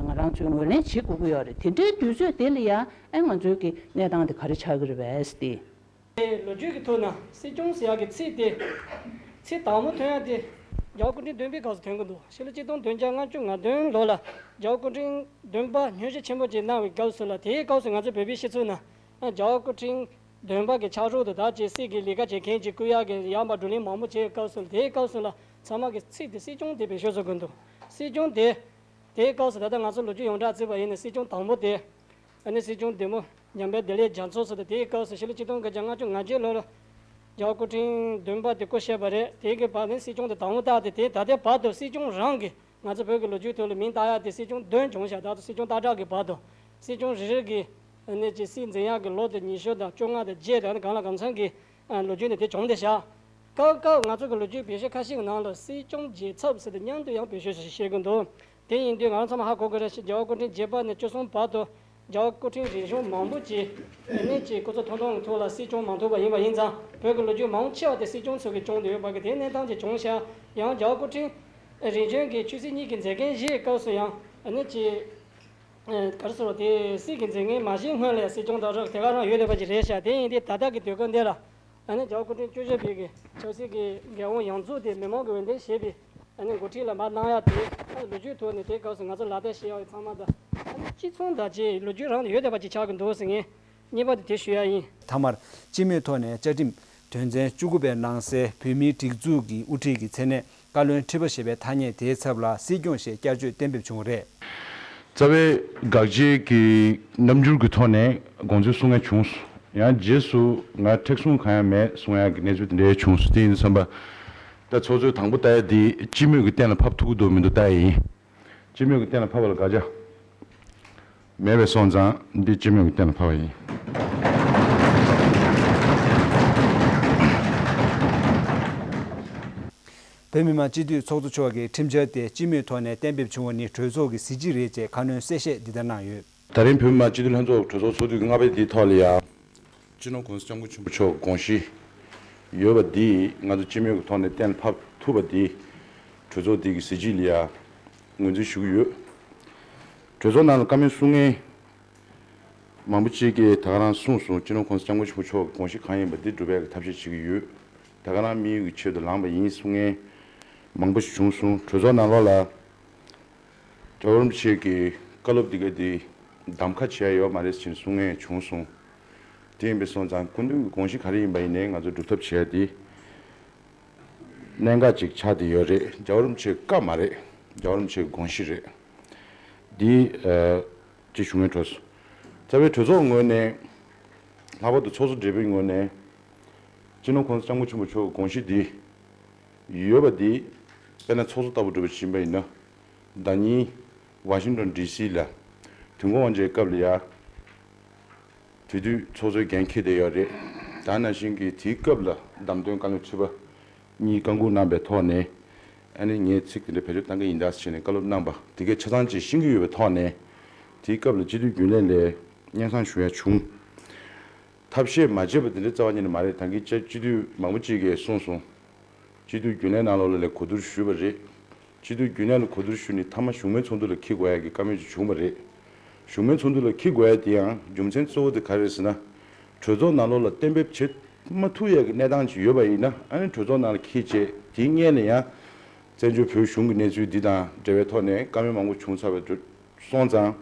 ང་རང་ཚོས་ངོས་ལེན་བྱེད་དགོས་ཀྱི་ཡོད་རེད། དེ་འདྲའི་དུས་ཚོད་དེ་ལ་ཡང་ཨེ་ང་ཚོའི་གི་གནས་སྟངས་དེ་ག་རེ་ཆགས་ཀྱི་རེད་པས་ཟེར་ཏེ། ལོ་རྒྱུས་ཀྱི་ཐོག་ན་སྲིད་སྐྱོང་ཟེར་ཡག་གི་ཚིག་དེ་ཚིག་དང་པོ་ཐོན་ཡག་དེ་རྒྱལ་བ་སྐུ་ཕྲེང་བདུན་པའི་སྐབས་སུ་ཐོན་གྱི་འདུག་ཕྱི་ལོ་གཅིག་སྟོང་བདུན་བརྒྱ་ལྔ་བཅུ་ང་བདུན་ལོ་ལ་རྒྱལ་བ་སྐུ་ཕྲེང་བདུན་པ་སྙུང་གཞི་ཆེན་པོ་ཅིག་གནང་བའི་སྐབས་སུ་ལ་དེའི་སྐབས་སུ་ང་ཚོ་བོད་པའི་སྤྱི་ཚོགས་ན་རྒྱལ་བ་སྐུ་ཕྲེང་བདུན་པ་གི་ཕྱག་རོགས་དུ་ད་ཅིག་སྲིད་ཀྱི་ལས་ཀ་བྱེད་མཁན་ཅིག་བསྐོ་ཡག་གི་ཡར་མར་བགྲོ་གླེང་མང་པོ་བྱས་སྐབས་སུ་དེའི་སྐབས་སུ་ལ་ཚང་མ་གི་ཚིག་དེ་སྲིད་སྐྱོང་དེ་བེད་སྤྱོད་བཟོ་དགོས་འདུག་སྲིད་སྐྱོང་དེ་དེའི་སྐབས་སུ་ད་ལྟ་ང་ཚོ་ལོ་རྒྱུས་ཡོངས་གྲགས་བརྩིས་པ་ཡིན་ན་སྲིད་སྐྱོང་དང་པོ་དེ་ཨ་ནི་སྲིད་སྐྱོང་བདེ་མོ་འཇམ་དཔལ་བདེ་ལེགས་རྒྱ་མཚོ་ཟེར་ཏེ་དེའི་སྐབས་སུ་ཕྱི་ལོ་གཅིག་སྟོང་དགུ་བརྒྱ་ལྔ་བཅུ་ང་བརྒྱད་ལོ་ལ་རྒྱལ་བ་སྐུ་ཕྲེང་བདུན་པ་དེ་བསྐོ་བཞག་པ་རེད། དེའི་གི་བར་ནས་སྲིད་སྐྱོང་དེ་དང་པོ་བཏགས་ཏེ་དེ་ད་ལྟའི་བར་དུ་སྲིད་སྐྱོང་རང་གི་ང་ཚོ་བོད་ཀྱི་ལོ་རྒྱུས་ཐོག་ལ་མིང་བཏགས་ཡག་དེ་སྲིད་སྐྱོང་བདུན་བྱུང་ཤག་ད་ལྟ་སྲིད་སྐྱོང་སྟག་བྲག་གི་བར་དུ་སྲིད་སྐྱོང་རེ་རེ་གི་ཨ་ནི་ཅིག་སྲིད་འཛིན་ཡག་གི་ལོ་དེ་ཉི་ཤུ་དང་བཅོ་ལྔ་དང་བརྒྱད་དང་ཨ་ནི་གང་ལ་གང་འཚམ་གི་ཨ་ལོ་རྒྱུས་ནི་དེ་བྱུང་བསྡད་ཤག་སྐབས་སྐབས་ང་ཚོ་གི་ལོ་རྒྱུས་བེད་སྤྱོད་ཁ་ཤས་ཀྱི་ནང་ལ་སྲིད་སྐྱོང་རྒྱལ་ཚབ་ཟེར་ཏེ་མཉམ་དུ་ཡང་བེད་སྤྱོད་བྱེད་ཀྱི་འདུག་དེ་ཡིན་དུས་ང་རང་ཚང་མ་ཧ་གོ་དགོས་རེད། རྒྱལ་བ་སྐུ་ཕྲེང་བརྒྱད་པ་ནས་བཅུ་གསུམ་བར་དུ་རྒྱལ་བ་སྐུ་ཕྲེང་རིམ་བྱོན་མང་པོ་ཅིག་ཨ་ནི་ཅིག་སྐུ་ཚབ་ཐུང་ཐུང་གི་ཐོག་ལ་སྲིད་སྐྱོང་མ་ཐུབ་པ་ཡིན་པ་ཡིན་ཙང་བོད་ཀྱི་ལོ་རྒྱུས་མང་ཆེ་བ་དེ་སྲིད་སྐྱོང་ཚོ་གིས་སྐྱོང་བསྡད་ཡོད་པ་གི་དེ་གནས་སྟངས་ཅིག་བྱུང་ཤག་ཡང་རྒྱལ་བ་སྐུ་ཕྲེང་རིམ་བྱོན་གྱི་ཆོས་སྲིད་གཉིས་ཀྱི་མཛད་འགན་བཞེས་སྐབས་སུ་ཡང་ཨ་ནི་ཅིག་ཨ་ག་རེ་ཟེར་བ་དེ་སྲིད་ཀྱི་མཛད་འགན་མ་བཞེས་སྔོན་ལ་ཡང་སྲིད་སྐྱོང་དང་རག་དེ་ག་རང་ཡོད་བསྡད་པ་ཅིག་རེད་ཤག་དེ་ཡིན་དུས་ད་ལྟ་གི་དུས་སྐབས་འདི་ལ་ཨ་ནི་རྒྱལ་བ་སྐུ་ཕྲེང་བཅུ་བཞི་པའི་གི་ཆབ་སྲིད་ཀྱི་འགན་དབང་ཡོངས་རྫོགས་དེ་མི་མང་གི་འོས་འདེམས་བྱས་པའི་ཨ་ནི་འགོ་ཁྲིད་ལ་མར་གནང་ཡག་དེ་ཨ་ནི་ལོ་རྒྱུས་ཐོག་ནས་དེའི་སྐབས་སུ་ང་ཚོ་ལག་བསྟར་བྱེད་ཡག་ཚང་མ་དང་ཨ་ནི་གཅིག་མཚུངས་དང་བཅས་ལོ་རྒྱུས་རང་ནས་ཡོད་བསྡད་པ་ཅིག་ཆགས་ཀྱི་འདུག་ཟེར་ངས་གཉིས་པ་དེ་དེ་ཞུ་ཡག་ཡིན། མཐའ་མར་སྤྱི་མོས་ཐོག་ནས་བཅའ་ཁྲིམས་དོན་ཚན་བཅུ་དགུ་པའི་ནང་གསལ་བོད་མིའི་སྒྲིག་འཛུགས་ཀྱི་དབུ་ཁྲིད་ཀྱི་མཚན་གནས་བཀའ་བློན་ཁྲི་པ་ཞེས་པའི་ཐ་སྙད་དེའི་ཚབ་ལ་སྲིད་སྐྱོང་ཞེས་བསྐྱར་བཅོས་གཏན་འབེབས་བྱུང་བ་རེད། རྩ་བའི་དགག་བྱའི་གི་རྣམ་འགྱུར་གྱི་ཐོག་ནས་དགོངས་ཚུལ་གསུང་མཁན་བྱུང་སོང་། ཡང་རྗེས་སུ་ང་མཁྲེགས་བཟུང་གང་ཡང་མེད་གསུང་ཡག་གི་གནས་ཚུལ་དེ་འདྲ་བྱུང་སོང་། དེ་ཡིན་དུས་ཙམ་པ་ད་ཚོགས་གཙོས་དང་པོ་ལྟ་ཡ་འདི་སྤྱི་མོས་ཀྱི་གཏན་ལ་ཕབ་ཐུབ་ཀྱི་འདུག་མི་འདུག་ལྟ་ཡ་ཡིན། སྤྱི་མོས་ཀྱི་གཏན་ལ་ཕབ་པ་ལ་དགག་བྱ་མེད་པས་སོང་ཙང་འདི་སྤྱི་མོས་ཀྱི་གཏན་ལ་ཕབ་པ་ཡིན། བོད་མི་མང་སྤྱི་འཐུས་ཚོགས་གཙོ་མཆོག་གིས་ཁྲིམས་འཆར་དེ་སྤྱི་མོས་ཐོག་ནས་གཏན་འབེབས་བྱུང་བ་ནི་གྲོས་ཚོགས་ཀྱི་གཟི་བརྗིད་རེད་ཅེས་ཁ་སྣོན་གསལ་བཤད་འདི་ལྟར་གནང་ཡོད། ད་རིང་བོད་མི་མང་སྤྱི་འཐུས་ལྷན་ཚོགས་གྲོས་ཚོགས་ཚོགས་དུས་ལྔ་པའི་འདིའི་ཐོག་ལ་ཡང་། སྤྱི་ནོར་༸གོང་ས་༸སྐྱབས་མགོན་ཆེན་པོ་མཆོག་དགོངས་གཞི་ཡོད་པ་འདི་ང་ཚོ་སྤྱི་མོས་ཀྱི་ཐོག་ནས་གཏན་ལ་ཕབ་ཐུབ་པ་འདི་གྲོས་ཚོགས་འདི་གི་གཟི་བརྗིད་ལ་ཡང་ངོས་འཛིན་ཞུ་གི་ཡོད། གྲོས་ཚོགས་ནང་ལ་བཀའ་མོལ་གསུང་མཁན་མང་པོ་ཅིག་གིས་ད་ག་རང་གསུངས་སོང་། སྤྱི་ནོར་༸གོང་ས་༸སྐྱབས་མགོན་ཆེན་པོ་མཆོག་གི་དགོངས་གཞི་གང་ཡིན་པ་འདི་སྒྲུབ་པའི་ཐབས་ཤེས་བྱེད་ཀྱི་ཡོད། ད་ག་རང་དམིགས་ཡུལ་གྱི་ཆེད་དུ་ལངས་པ་ཡིན་གསུང་མཁན་མང་པོ་ཞིག་བྱུང་སོང་། གྲོས་ཚོགས་ནང་ལོགས་ལ། རྒྱལ་བ་རིན་པོ་ཆེ་གི་བཀའ་སློབ་འདི་ག་འདི་གདམ་ཁ་བྱས་ཡོད་མ་རེད་ཅེས་གསུང་མཁན་བྱུང་སོང་། དེ་ཡིན་པས་སོང་ཙང་སྐུ་མདུན་གྱི་དགོངས་གཞི་ག་རེ་ཡིན་པ་ཡིན་ནའི་ང་ཚོ་སྒྲུབ་ཐབས་བྱས་ཏེ་གནད་འགག་ཅིག་ཆགས་བསྡད་ཡོད་རེད། རྒྱལ་བ་རིན་པོ་ཆེའི་བཀའ་མ་རེད། རྒྱལ་བ་རིན་པོ་ཆེའི་དགོངས་གཞི་རེད། འདི་ཨ་ཅིག་ཞུ་སྙིང་བྲོ་སོང་། རྩ་བའི་གྲོས་ཚོགས་ངོས་ནས་ལྷག་པར་དུ་ཚོགས་གཙོ་སྦྲེལ་པོའི་ངོས་ནས་སྤྱི་ནོར་༸གོང་ས་༸སྐྱབས་མགོན་ཆེན་པོ་མཆོག་གི་དགོངས་གཞི་འདི་ཡོད་པ་འདི་དཔེར་ན་ཚོགས་གཙོ་ལྟ་བུ་སྒྲུབ་པ་ཕྱིན་པ་ཡིན་ན། ཟླ་ཉིན་ཝ་ཤིང་ཊོན་ཌི་སི་ལ་དུས་འཁོར་དབང་ཆེན་སྐབས་ལ་ཡ་དེ་དུས་ཚོགས་གཙོའི་འགན་འཁྱེར་བསྡད་ཡོད་རེད། ད་ནང་བཞིན་གྱི་དེའི་སྐབས་ལ་བདམས་ཐོན་བཀའ་བློན་ཁྲི་པ་གཉིས་བཀའ་འགུག་གནང་པའི་ཐོག་ནས་ཨ་ནི་ངས་ཚིག་དེ་འདྲ་བེད་སྤྱོད་གཏང་གི་ཡིན་ད་ཟེར་ནས་བཀའ་སློབ་གནང་པ་དེ་གའི་ཆ་ཚང་ཅིག་ཤེས་ཀྱི་ཡོད་པའི་ཐོག་ནས་དེའི་སྐབས་ལ་སྤྱི་འཐུས་རྒྱུན་ལས་ལས་སྙན་སེང་ཞུ་ཡ་བྱུང་། ཐབས་ཤེས་མ་བྱས་པ་དེ་འདྲའི་རྩ་བ་ཉིད་ནས་མ་རེད། ད་གིན་སྤྱི་འཐུས་མང་པོ་ཅིག་གིས་གསུངས་སོང་། སྤྱི་འཐུས་རྒྱུན་ལས་ནང་ལོགས་ལ་ལས་གོ་བསྡུར་ཞུས་པ་རེད། སྤྱི་འཐུས་རྒྱུན་ལས་ལ་གོ་བསྡུར་ཞུས་ནས་མཐའ་མ་གཞུང་མིན་ཚོགས་འདུ་ལ་འཁྱེར་དགོས་ཡ་གི་བཀའ་མོལ་ཅིག་བྱུང་བ་རེད། གཞུང་མིན་ཚོགས་འདུ་ལ་འཁྱེར་དགོས་ཡ་དེ་ཡང་རྒྱུ་མཚན་གཙོ་བོ་དེ་ག་རེ་རེད་ཟེར་ན། གྲོས་ཚོགས་ནང་ལོགས་ལ་གཏན་འབེབས་བྱེད་མ་ཐུབ་ཡ་གི་གནས་སྟངས་ཅིག་ཡོད་པ་ཡིན་ན་ཨ་ནི་གྲོས་ཚོགས་ནང་ལ་འཁྱེར་བྱས་དེའི་སྔོན་ལ་ཡང་། བཙན་བྱོལ་བོད་གཞུང་གི་གནས་ཚུལ་འདི་དང་འབྲེལ་བའི་ཐོག་ནས་བཀའ་མོལ་མང་པོ་བྱུང་ཚར་བའི་སོང་ཙང་།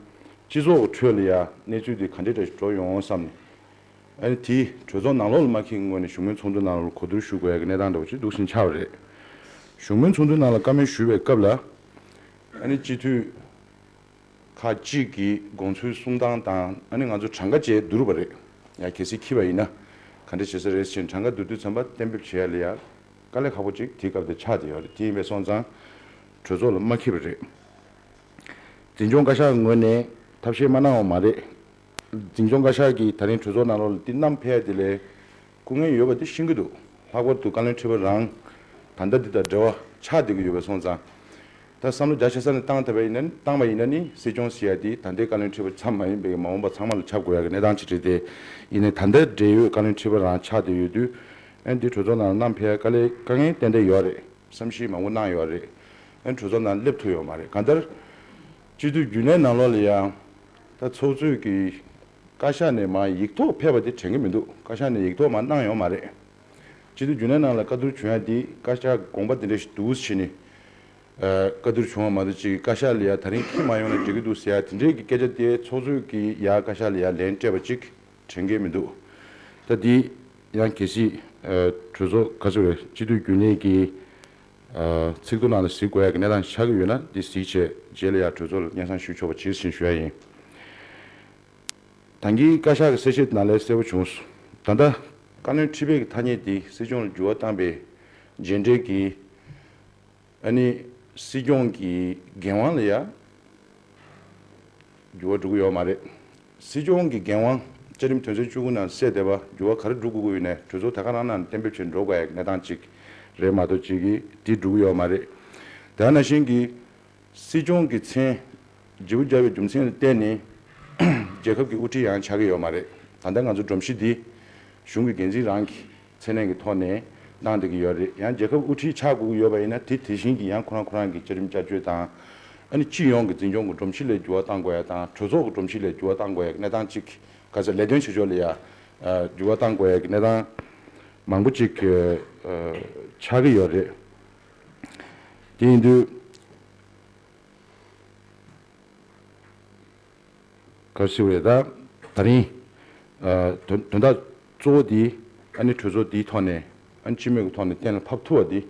སྤྱི་ཚོགས་ཀྱི་ཁྲོད་ལ་ཡང་གནས་ཚུལ་འདི་ག་འདྲ་འདྲ་ཞིག་འགྲོ་ཡོང་བསམ་ནས། ཨ་ནི་དེ་གྲོས་ཚོགས་ནང་ལོགས་ལ་མ་འཁྱེར་གྱི་སྔོན་ནས་གཞུང་མིན་ཚོགས་འདུ་ནང་ལ་གོ་བསྡུར་ཞུ་དགོས་ཡ་གི་གནས་སྟངས་འདྲ་བོ་ཅིག་འདུག་སེ་ཆགས་པ་རེད། གཞུང་མིན་ཚོགས་འདུའི་ནང་ལ་བཀའ་མོལ་ཞུ་བའི་སྐབས་ལ། ཨ་ནི་སྤྱི་འཐུས་ཁག་ཅིག་གིས་དགོངས་ཚུལ་གསུང་སྟངས་དང་ཨ་ནི་ང་ཚོ་གྲངས་ཀ་བཅས་བསྡུར་བ་རེད། ཡ་གལ་སྲིད་འཁྱེར་བ་ཡིན་ན་ག་འདྲ་བྱེད་ས་རེད་ཅེས་གྲངས་ཀ་བསྡུར་དུས་ཙམ་པ་གཏན་འབེབས་བྱེད་ཡ་ལ་ཡ་དཀའ་ལས་ཁག་པོ་ཅིག་དེའི་སྐབས་དེ་ཆགས་བསྡད་ཡོད་རེད། དེ་ཡིན་པས་སོང་ཙང་གྲོས་ཚོགས་ལ་མ་འཁྱེར་བ་རེད། འཛིན་སྐྱོང་བཀའ་ཤག་ངོས་ནས་ཐབས་ཤེས་མ་གནང་བ་མ་རེད། འཛིན་སྐྱོང་བཀའ་ཤག་གིས་ད་རིང་གྲོས་ཚོགས་ནང་ལོགས་ལ་འདི་བསྣམས་ཕེབས་ཡ་དེ་ལས་སྐུ་ངལ་ཡོད་པ་དེ་ཤེས་ཀྱི་འདུག་ལྷག་པར་དུ་བཀའ་བློན་ཁྲི་པ་རང་ད་ལྟ་འདི་དང་འབྲེལ་བ་ཆགས་བསྡད་ཀྱི་ཡོད་པ་སོང་ཙང་། ད་བསམ་བློ་རྒྱ་ཆེ་ས་ནས་བཏང་ཐུབ་པ་ཡིན་ན་ནི་བཏང་བ་ཡིན་ན་ནི་སྲིད་སྐྱོང་ཟེར་ཡ་དེ་ད་ལྟའི་བཀའ་བློན་ཁྲི་པ་ཙམ་མ་ཡིན་པའི་མ་འོངས་པ་ཚང་མ་ལ་ཁྱབ་དགོས་ཡ་གི་གནས་སྟངས་ཅིག་རེད་དེ། ཡིན་ནའི་ད་ལྟ་འབྲེལ་ཡོད་བཀའ་བློན་ཁྲི་པ་རང་ཆགས་བསྡད་ཡོད་དུས། ཨ་ནི་འདི་གྲོས་ཚོགས་ནང་ལ་བསྣམས་ཕེབས་ཡ་དཀའ་ལས་དཀའ་ངལ་ཏན་ཏན་ཡོད་རེད། བསམ་གཞིག་མང་པོ་གནང་ཡོད་རེད། ཨ་ནི་གྲོས་ཚོགས་ནང་སླེབས་ཐུབ་ཡོད་མ་རེད། གང་ལྟར་སྤྱི་འཐུས་རྒྱུན་ལས་ནང་ལོགས་ལ་ཡང་ད་ཚོགས་གཙོས་ཀྱི་བཀའ་ཤག་ནས་མར་ཡིག་ཐོག་ཕེབས་པ་དེ་དྲན་གྱི་མི་འདུག་བཀའ་ཤག་ནས་ཡིག་ཐོག་མར་གནང་ཡོད་མ་རེད། སྤྱི་འཐུས་རྒྱུན་ལས་ནང་ལ་བཀའ་བསྡུར་བྱུང་ཡ་དེ་བཀའ་ཤག་དགོངས་པ་དེ་འདྲ་ཞིག་འདུག་ཟེར་ནས་ཨ་བཀའ་བསྡུར་བྱུང་བ་མ་གཏོགས་ཅིག་བཀའ་ཤག་ལ་ཡ་ད་རིང་འཁྱེར་མ་ཡོང་ན་འགྲིག་གི་འདུག་ཟེར་ཡ་དེ་འདྲའི་གི་སྐད་ཆ་དེ་ཚོགས་གཙོས་ཀྱིས་ཡ་བཀའ་ཤག་ལ་ཡ་ལན་སྤྲད་པ་ཅིག་དྲན་གྱི་མི་འདུག་ད་འདི་ཡང་གལ་སྲིད་ཨ་གྲོས་ཚོགས་ག་ཚོད་རེད། སྤྱི་འཐུས་རྒྱུན་ལས་ཀྱིས་ཨ་ཚིག་ཐོ་ནང་ལ་གཟིགས་དགོས་ཡ་གི་གནས་སྟངས་ཆགས་ཀྱི་ཡོད་ན་འདི་གཟིགས་བྱས་རྗེས་ལ་ཡ་གྲོས་ཚོགས་ལ་སྙན་སེང་ཞུ་ཆོག་པ་བྱེད་ཟེར་ཞུ་ཡ་ཡིན། ད་གིན་བཀའ་ཤག་གི་གསལ་བཤད་ནང་ལས་གསལ་པོ་བྱུང་སོང་། ད་ལྟ་བཀའ་བློན་ཁྲི་པའི་གི་ཐ་སྙད་དེ་སྲིད་སྐྱོང་ལ་འགྱུར་བ་བཏང་པའི་རྗེས་འབྲེལ་གྱི་ཨ་ནི་སྲིད་སྐྱོང་གི་འགན་དབང་ལ་ཡ་འགྱུར་བ་འགྲོ་གི་ཡོད་མ་རེད། སྲིད་སྐྱོང་གི་འགན་དབང་བཅའ་ཁྲིམས་དོན་ཚན་བཅུ་དགུ་ནང་གསལ་བསྡད་པ་འགྱུར་བ་ག་རེ་འགྲོ་དགོས་ཀྱི་ཡོད་ནའི་གྲོས་ཚོགས་ད་ག་རང་ནང་གཏན་འབེབས་བྱས་འགྲོ་དགོས་ཡ་གི་གནས་སྟངས་ཅིག་རེད་མ་གཏོགས་ཅིག་གི་དེ་འགྲོ་གི་ཡོད་མ་རེད། དེ་ནང་བཞིན་གྱི་སྲིད་སྐྱོང་གི་མཚན་བརྗེ་པོ་བརྒྱབ་པའི་རྒྱུ་མཚན་ལ་བརྟེན་ནས་རྒྱལ་ཁབ་ཀྱི་དབུ་ཁྲིད་ཡང་ཆགས་ཀྱི་ཡོད་མ་རེད། ད་ལྟ་ང་ཚོ་སྒྲོམ་གཞི་འདི་གཞུང་གི་འགན་འཛིན་རང་གི་མཚན་གནས་ཀྱི་ཐོག་ནས་གནང་བསྡད་ཀྱི་ཡོད་རེད། ཡང་རྒྱལ་ཁབ་དབུ་ཁྲིད་ཆགས་དགོས་ཀྱི་ཡོད་པ་ཡིན་ན་དེ་དེ་བཞིན་གྱི་ཡང་ཁོ་རང་ཁོ་རང་གི་བཅའ་ཁྲིམས་བསྐྱར་བཅོས་དང་ཨ་ནི་སྤྱི་ཡོངས་ཀྱི་འཛིན་སྐྱོང་གི་སྒྲོམ་གཞི་ལ་འགྱུར་བ་གཏང་དགོས་ཡ་དང་གྲོས་ཚོགས་ཀྱི་སྒྲོམ་གཞི་ལ་འགྱུར་བ་གཏང་དགོས་ཡ་གི་གནས་སྟངས་གཅིག་ག་ཚོད་ལས་དོན་བྱེད་ཕྱོགས་ལ་ཡ་འགྱུར་བ་གཏང་དགོས་ཡ་གི་གནས་སྟངས་མང་པོ་གཅིག་ཆགས་ཀྱི་ཡོད་རེད། དེ་ཡིན་དུས། ག་རེ་ཟེར་བ་རེད། ད་ད་རིང་ཨ་དོན་དོན་དག་གཙོ་བོ་འདི་ཨ་ནི་གྲོས་ཚོགས་འདིའི་ཐོག་ནས་ཨ་ནི་སྤྱི་མོས་ཀྱི་ཐོག་ནས་གཏན་ལ་ཕབ་ཐུབ་པ་འདི་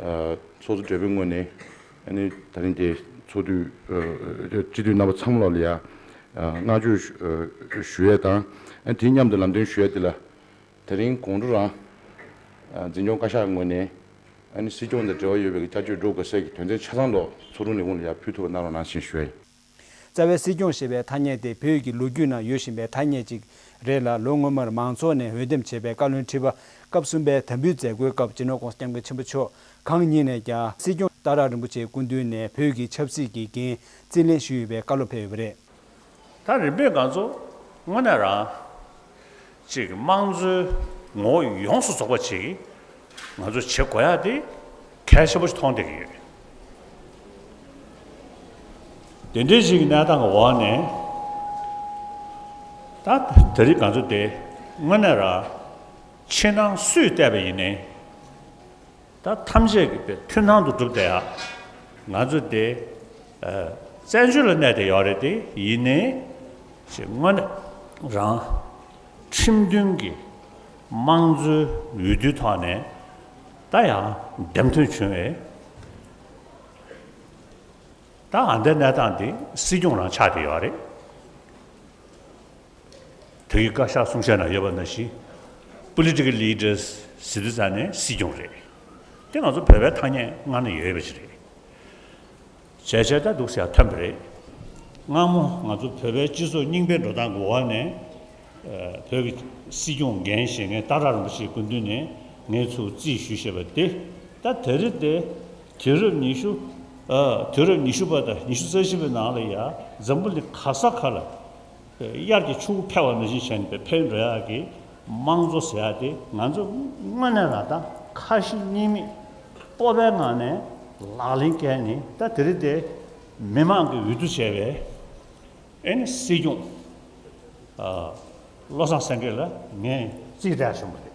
ཨ་ཚོགས་གཙོ་སྦྲེལ་པོའི་ངོས་ནས་ཨ་ནི་ད་རིང་དེ་ཚོགས་དུས་ཨ་སྤྱི་འཐུས་རྣམ་པ་ཚང་མ་ལོག་ལ་ཡ་ཨ་བསྔགས་བརྗོད་ཞུ་ཨ་ཞུ་ཡས་དང་ཨ་དེ་མཉམ་དུ་ལམ་སྟོན་ཞུ་ཡས་འདི་ལ་ད་རིང་དགོང་དྲོ་རང་ཨ་འཛིན་སྐྱོང་བཀའ་ཤག་ངོས་ནས་ཨ་ནི་སྲིད་སྐྱོང་དང་འབྲེལ་བ་ཡོད་པའི་བསྐྱར་བཅོས་འགྲོ་དགོས་སའི་གི་དོན་ཚན་ཆ་ཚང་ལོག་ཚོགས་དྲུང་ལས་ཁུངས་ལ་ཡ་ཕུལ་ཐུབ་པ་གནང་རོགས་གནང་ཞེས་ཞུ་ཡས་ཡིན། རྩ་བའི་སྲིད་སྐྱོང་ཞེས་པའི་ཐ་སྙད་དེ་བོད་ཀྱི་ལོ་རྒྱུས་ནང་ཡོད་བཞིན་པའི་ཐ་སྙད་ཅིག་རེད་ལ། ལོ་སྔོན་མར་མང་ཚོགས་ནས་འོས་འདེམས་བྱས་པའི་བཀའ་བློན་ཁྲི་པ་སྐབས་གསུམ་པའི་དམ་འབུལ་མཛད་སྒོའི་སྐབས་སྤྱི་ནོར་༸གོང་ས་༸སྐྱབས་མགོན་ཆེན་པོ་མཆོག་གང་ཉིད་ནས་ཀྱང་སྲིད་སྐྱོང་སྟག་བྲག་རིན་པོ་ཆེའི་སྐུ་མདུན་ནས་བོད་ཀྱི་ཆབ་སྲིད་ཀྱི་འགན་རྩིས་ལེན་ཞུས་ཡོད་པའི་བཀའ་སློབ་ཕེབས་ཡོད་པ་རེད། ད་རིམ་པས་ང་ཚོ་དངོས་གནས་རང་ཅིག་དམངས་གཙོའི་ངོ་བོ་ཡོངས་སུ་རྫོགས་པ་ཅིག་ང་ཚོ་བྱེད་དགོས་ཡ་དེ་གལ་ཆེན་པོ་ཞིག་མཐོང་བསྡད་ཀྱི་ཡོད། དེ་འདྲའི་ཞིག་གི་གནས་སྟངས་ཀྱི་འོག་ནས་ད་དེ་རིང་ང་ཚོ་དེ་དངོས་གནས་རང་ཕྱི་ནང་སུས་བལྟས་པ་ཡིན་ནའི། ད་ཐམས་ཅད་ཀྱི་མཐུན་སྣང་དུ་གྲུབ་བསྡད་ཡ། ང་ཚོ་དེ་ཨ་བཙན་བྱོལ་ལ་གནས་བསྡད་ཡོད་རེད་དེ་ཡིན་ནའི་ཞེས་དངོས་གནས་རང་ཁྲིམས་མཐུན་གྱི་དམངས་གཙོའི་འོས་བསྡུའི་ཐོག་ནས་ད་ཡང་འདེམས་ཐོན་བྱུང་བས། ད་ཨ་འདའི་གནས་སྟངས་དེ་སྲིད་སྐྱོང་རང་ཆགས་བསྡད་ཡོད་རེད། བོད་ཀྱི་བཀའ་ཤག་གསུང་བཤད་ནང་ཡོད་པ་ནང་བཞིན། Political Leaders ཟེར་དུས་ཙང་ནས་སྲིད་སྐྱོང་རེད། དེ་ང་ཚོ་བོད་པའི་ཐ་སྙད་སྔར་ནས་ཡོད་པ་ཞིག་རེད། བྱས་བྱས་ད་འདུག་ཟེར་ཡ་ཐོན་པ་རེད། སྔ་མོ་ང་ཚོ་བོད་པའི་སྤྱི་ཚོགས་རྙིང་པའི་འགྲོ་སྟངས་ཀྱི་འོག་ནས་ཨ་བོད་ཀྱི་སྲིད་སྐྱོང་འགན་བཞེས་མཁན་སྟག་བྲག་རིན་པོ་ཆེའི་སྐུ་མདུན་ནས་ངས་ཚུར་རྩིས་ཞུས་བཞག་པ་དེ། ད་དེ་རིང་དེ་དུས་རབས་ཉི་ཤུ་ཨ་དུས་རབས་ཉི་ཤུ་པ་དང་ཉི་ཤུ་རྩ་བཞི་པའི་ནང་ལ་ཡ་འཛམ་བུ་གླིང་ག་ས་ག་ལ། དབྱར་གྱི་ཆུ་བོ་འཕེལ་བ་ནང་བཞིན་བྱས་ནས་འཕེལ་འགྲོ་ཡག་གི་དམངས་གཙོ་ཟེར་ཡག་དེ་ང་ཚོ་དངོས་གནས་རང་ད་ཁ་ཞེ་གཉིས་མེད་སྤོབས་པའི་ངང་ནས་ལག་ལེན་བཀལ་ནས། ད་དེ་རིང་དེ་མི་མང་གིས་འོས་བསྡུ་བྱས་པའི་ཨེ་ནི་སྲིད་སྐྱོང་ཨ་བློ་བཟང་སེང་གེ་ལ་ངས་རྩིས་སྤྲད་བྱུང་བ་རེད།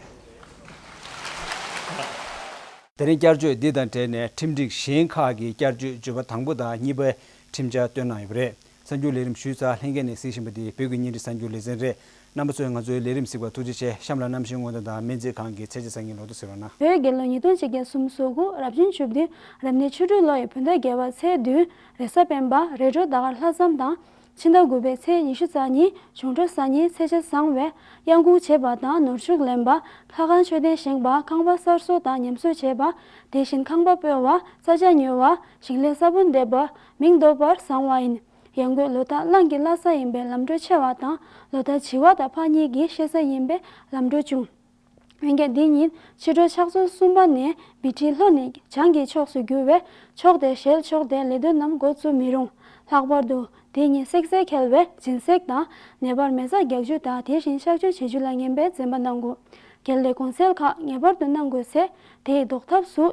དེ་རིང་བསྐྱར་བཅོས་འདི་དང་འབྲེལ་ནས་ཁྲིམས་སྒྲིག་གཞན་ཁག་གི་བསྐྱར་བཅོས་བརྗོད་པ་དང་པོ་དང་གཉིས་པའི་ཁྲིམས་འཆར་བཏོན་གནང་ཡོད་པ་རེད། གསར་འགྱུར་ལས་རིམ་ཞུས་ཚར། ལྷན་རྒྱས་ནས་གཟིགས་བཞིན་པ་འདི་བོད་ཀྱི་བརྙན་འཕྲིན་གསར་འགྱུར་ལེ་ཚན་རེད། རྣམ་པ་ཚོས་ང་ཚོའི་ལས་རིམ་གཟིགས་པར་ཐུགས་རྗེ་ཆེ། གཤམ་ལ་གནམ་གཤིས་སྔོན་བརྡ་དང་སྨན་རྩིས་ཁང་གི་ཚད་གཞི་གསར་རྙིང་ལོ་ཐོ་གཟིགས་རོགས་གནང་། བོད་རྒྱལ་ལོ་ཉིས་སྟོང་ཆིག་བརྒྱ་སུམ་ཅུ་སོ་དགུ་རབ་བྱུང་བཅུ་བདུན་རབ་གནས་ཆུ་སྦྲུལ་ལོ་ཡི་བོད་ཟླ་བརྒྱད་པ་ཚེས་བདུན་རེས་གཟའ་སྤེན་པ། རེས་འགྲོགས་ཟླ་སྐར་ལྷ་ལྩམ་དང་། ཕྱི་ཟླ་དགུ་པའི་ཚེས་ཉི་ཤུ་རྩ་གཉིས་གཞུང་འབྲུག་གཟའ་ཉིན་ཚེས་ཆ་བཟང་བས་གཡང་འགུགས་བྱེད་པ་དང་ནོར་ཕྱུགས་ལེན་པ། ལྷ་ཁང་མཆོད་རྟེན་བཞེངས་པ། ཁང་པ་གསར་བཟོ་དང་ཉམས་གསོ་བྱེད་པ། དེ་བཞིན་ཁང་པ་སྤོ་བ། ས་ཆ་ཉོ་བ། ཞིང་ལས་ས་བོན་འདེབས་པ། མིང་འདོགས་པར་བཟང་བ་ཡིན། ཡང་སྒོས་ལོ་རྟགས་གླང་གི་བླ་གཟའ་ཡིན་པས་ལམ་འགྲོ་ཆེ་བ་དང་། ལོ་རྟགས་བྱི་བ་དང་ཕག་གཉིས་ཀྱི་བཤད་གཟའ་ཡིན་པས་ལམ་འགྲོ་ཆུང་། འོན་ཀྱང་འདི་ཉིན་ཕྱི་དྲོ་ཕྱག་ཚོད་གསུམ་པ་ནས་བི་ཁྲི་ལྷོ་ནས་བྱང་གི་ཕྱོགས་སུ་བསྒྱུར་བས། ཕྱོགས་དེར་ཞལ་ཕྱོགས་དེར་ལས་དོན་རྣམས་འགོ་བཙུགས་མི་རུང་། ལྷག་པར་དུ་དེ་ཉིན་བསྲེག་རྫས་འཁེལ་བས་སྦྱིན་སྲེག་དང་། ནད་པར་མེ་བཙའ་རྒྱག་རྒྱུ་དང་། དེ་བཞིན་གཤག་བཅོས་བྱེད་རྒྱུ་ལ་ངན་པའི་འཛེམ་པ་གནང་དགོས། གལ་ཏེ་གོང་གསལ་ཁག་ངེས་པར་དུ་གནང་དགོས་ཚེ། དེའི་ཟློག་ཐབས་སུ་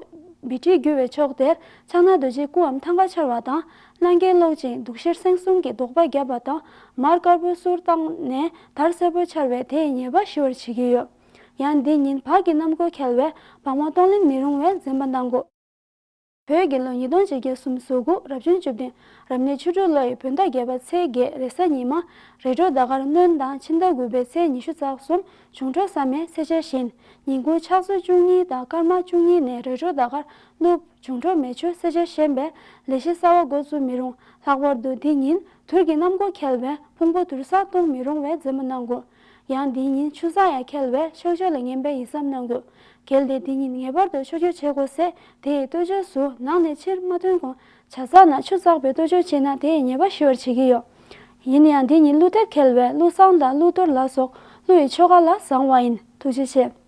བི་ཁྲི་བསྒྱུར་བའི་ཕྱོགས་དེར་ཕྱག་ན་རྡོ་རྗེའི་སྐུའམ་ཐང་ག་འཕྱར་བ་དང་། གླང་རྒྱན་ཀློག་ཅིང་དུག་ཤེར་སེང་གསུམ་གྱི་བཟློག་པ་བརྒྱབ་པ་དང་། མར་དཀར་པོའི་གསུར་བཏང་ནས་དར་སེར་པོ་འཕྱར་བས་དེའི་ཉེས་པ་ཞི་བར་བྱེད་ཀྱི་ཡོད། ཡང་འདི་ཉིན་བག་གི་གནམ་སྒོ་འཁེལ་བས་བག་མ་གཏོང་ལེན་མི་རུང་བའི་འཛེམ་པ་གནང་དགོས། བོད་ཀྱི་ལོ་ཉིས་སྟོང་བརྒྱད་བརྒྱ་སུམ་ཅུ་སོ་དགུ་རབ་བྱུང་བཅུ་བདུན་རབ་གནས་ཆུ་སྦྲུལ་ལོ་ཡི་བོད་ཟླ་བརྒྱད་པ་ཚེས་བརྒྱད་རེས་གཟའ་ཉི་མ། རེས་དྲོ་ཟླ་སྐར་སྣྲོན་དང་ཕྱི་ཟླ་དགུ་པའི་ཚེས་ཉི་ཤུ་རྩ་གསུམ། འབྱུང་འཕྲོད་གཟའ་མེ་ཚེས་ཆ་བཞིན། ཉིན་གུང་ཕྱག་ཚོད་བཅུ་གཉིས་དང་སྐར་མ་བཅུ་གཉིས་ནས་རེས་དྲོ་ཟླ་སྐར་ནུབ། འབྱུང་འཕྲོད་མེ་ཆུ་ཚེས་ཆ་བཞིན་པས་ལས་གཞི་གསར་པ་འགོ་བཙུགས་མི་རུང་། ལྷག་པར་དུ་འདི་ཉིན་དུར་གྱི་གནམ་སྒོ་འཁེལ་བས་ཕུང་པོ་དུར་ས་གཏོང་མི་རུང་བའི་འཛེམ་པ་གནང་དགོས། ཡང་འདི་ཉིན་ཆུ་གཟའ་ཡང་འཁེལ་བས་གཤག་བཅོས་ལ་ངན་པའི་ཡིད་བསམ་གནང་དགོས། གལ་ཏེ་འདི་ཉིན་ངེས་པར་དུ་གཤག་བཅོས་བྱེད་དགོས་ཚེ། དེའི་གཏོས་ཆོས་སུ་ནང་ནས་ཕྱིར་མ་ཐོན་གོང་ཇ་ཚགས་ནང་ཆུ་བཙགས་པའི་གཏོས་ཆོས་བྱས་ན་དེའི་ཉེས་པ་ཞི་བར་བྱེད་ཀྱི་ཡོད། ཡིན་ཡང་འདི་ཉིན་ཀླུ་འདེབས་འཁེལ་བས་ཀླུ་བསང་དང་ཀླུ་གཏོར་ལ་སོགས་ཀླུ་ཡི་ཆོ་ག་ལ་བཟང་བ་ཡིན། ཐུགས་རྗེ་ཆེ།